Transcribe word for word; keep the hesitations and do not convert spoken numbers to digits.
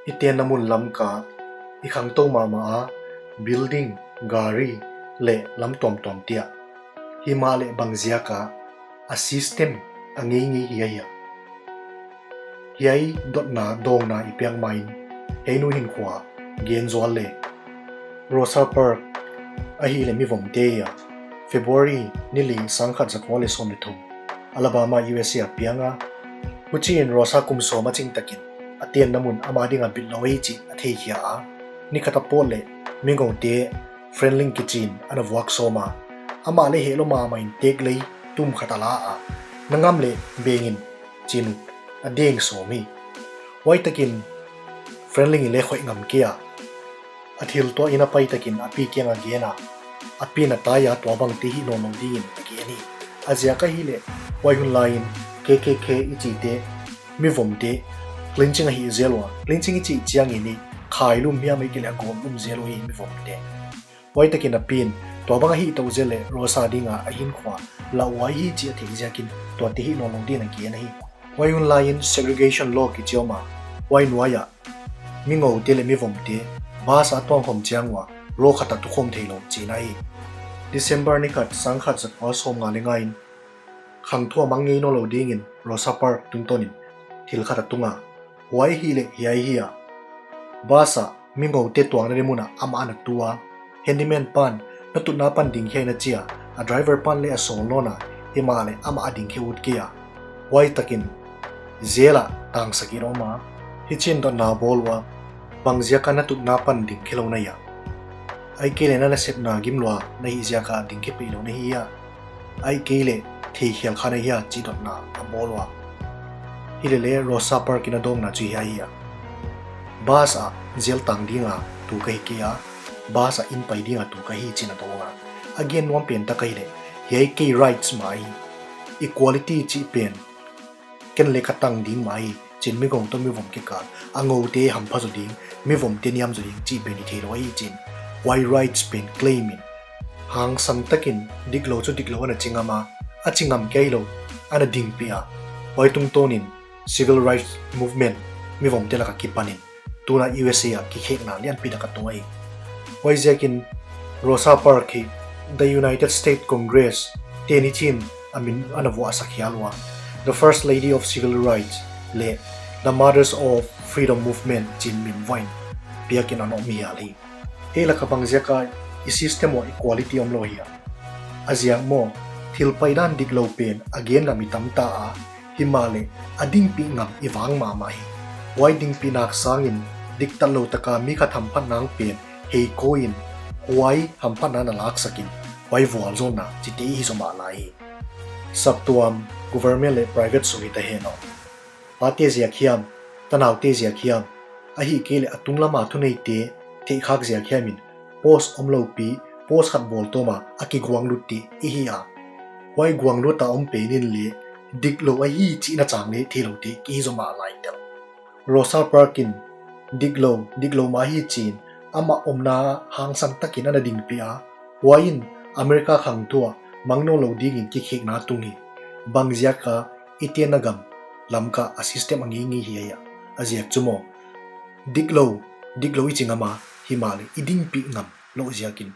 I tenna mun Lamka i khangtou mahmah a, building, gari leh lam tuamtuam te ah. Himahleh bangziak a a system a ngeingei hi ahia? Hiai dotna dawngna i piak main, hiai nu hinkhua gen zual le. Rosa Parks ahihleh mivomte a, February ni li, sangkhat zakua leh sawm leh thum, Alabama, U S A a piang a. Huchiin Rosa kum sawm a ching takin a tenna mun ama dinga bitlou ahi chih a theikhia a. Ni khat a pawt leh mingoute Franklin kichiin ana vuak sawm a. Amah leh hehlou mahmah in teklei tum khat a la a, na ngam leh beng in, chiin a deng sawm hi. Huai takin Franklin in leng khoih ngam kei a, a thil tuah in a pai takin a pi kianga gen a, a pi'n a tai a, tuabangte hih nawnlou dingin a gen hi. A ziak ahihleh huai hun laiin K K K i chihte mivomte lynching a hih zel ua. Lynching i chih chiangin i khailum hiam ahihkeileh a gawtlum zel uh hi mivomte. Huai takin a pi'n tuabang a hih tou zel leh Rosa dinga a hinkhua lauhuai hi chih a theih ziakin tuate hih nawnlou dingin a gen ahi. Huai hun laiin segregation law kichi om a, huai nuai ah mingoute leh mivomte bus a tuang khawm chiang ua row khat a tukhawm theilou chihna hi. December ni khat, sangkhat zakua sawmnga leh nga in khangthu a mang ngei nawnlou dingin Rosa Parks tungtawnin thil khat a tung a. Huai ahihleh hiai hi a, bus a mingoute tuangna ding mun ah amah ana tu a. Handyman pan, na tutna pan dingkhia in a chi a, a driver pan leng a sawl nawn a, himahleh amah a dingkhe ut kei a. Huai takin jail ah tang sagih om a. Hichiin dotna bawl ua, bangziak a na tutna pan dingkhe lou na hia? Ahihkeileh na nasepna gim lua na hih ziak a dingkhe peih lou na hi hia? Ahihkeileh theikhial kha na hia chih dotna a bawl ua. Himahleh Rosa Parks in a dawngna chu hiai hi a, bus a jail tang dinga tu ka hi kei a, bus a inn pai dinga tu ka hi chiin a dawng a. A gen nuam pen tak ahihleh hiai kei rights mah hi. Equality chih pen ken leng ka tang ding mah hi chiin, mingoute toh mivom kikal a ngoute hampha zaw ding, mivomte niam zaw ding chih pen i theilou ahi chiin, huai rights pen claim in, hangsan takin diklou chu diklou ana chi ngam a, a chi ngam kei lou, ana dingpih a. Huai tungtawnin civil rights movement mivomte laka kipanin tuna U S A a kikhekna lianpi tak a tuak hi. Huaiziakin Rosa Parks hi The United States Congress te'n hichiin a min ana vuahsak hial ua, The First Lady of Civil Rights leh The Mothers of Freedom Movement chiin min vuahin piakin ana om hial hi. Hiai laka bangziak a i system uah equality omlou hia? A ziak maw, thil paidan diklou pen a gen ngam i tam ta a, himahleh a dingpih ngam i vang mahmah hi. Huai dingpih nak sangin diktatlou taka mi khat hamphatna pen hei koih in, huai hamphatna na laksakin, huai vualzawlna chihte i hi zaw mah lai hi. Saptuam, government leh private sung hi ta hen aw, pate ziak hiam, tanaute ziak hiam, ahihkeileh a tunglama thuneite theihkhak ziak hiam in post omlou pi, post khat bawl tawm a a kiguanglut te i hi a. Huai guanglut a om pen in leng diklou ahi chihna chang leng theilou te ki hi zaw mah lai tel. Rosa Parks in diklou, diklou mah hi chiin amah omna hangsan takin ana dingpih a. Huai in America khangthu a mang nawnlou dingin kikhekna tung hi. Bangziak a i tenna gam Lamka a system a ngeingei hi ahia? A ziak chu maw, diklou, diklou i chi ngam a, himahleh i dingpih ngam louh ziakin.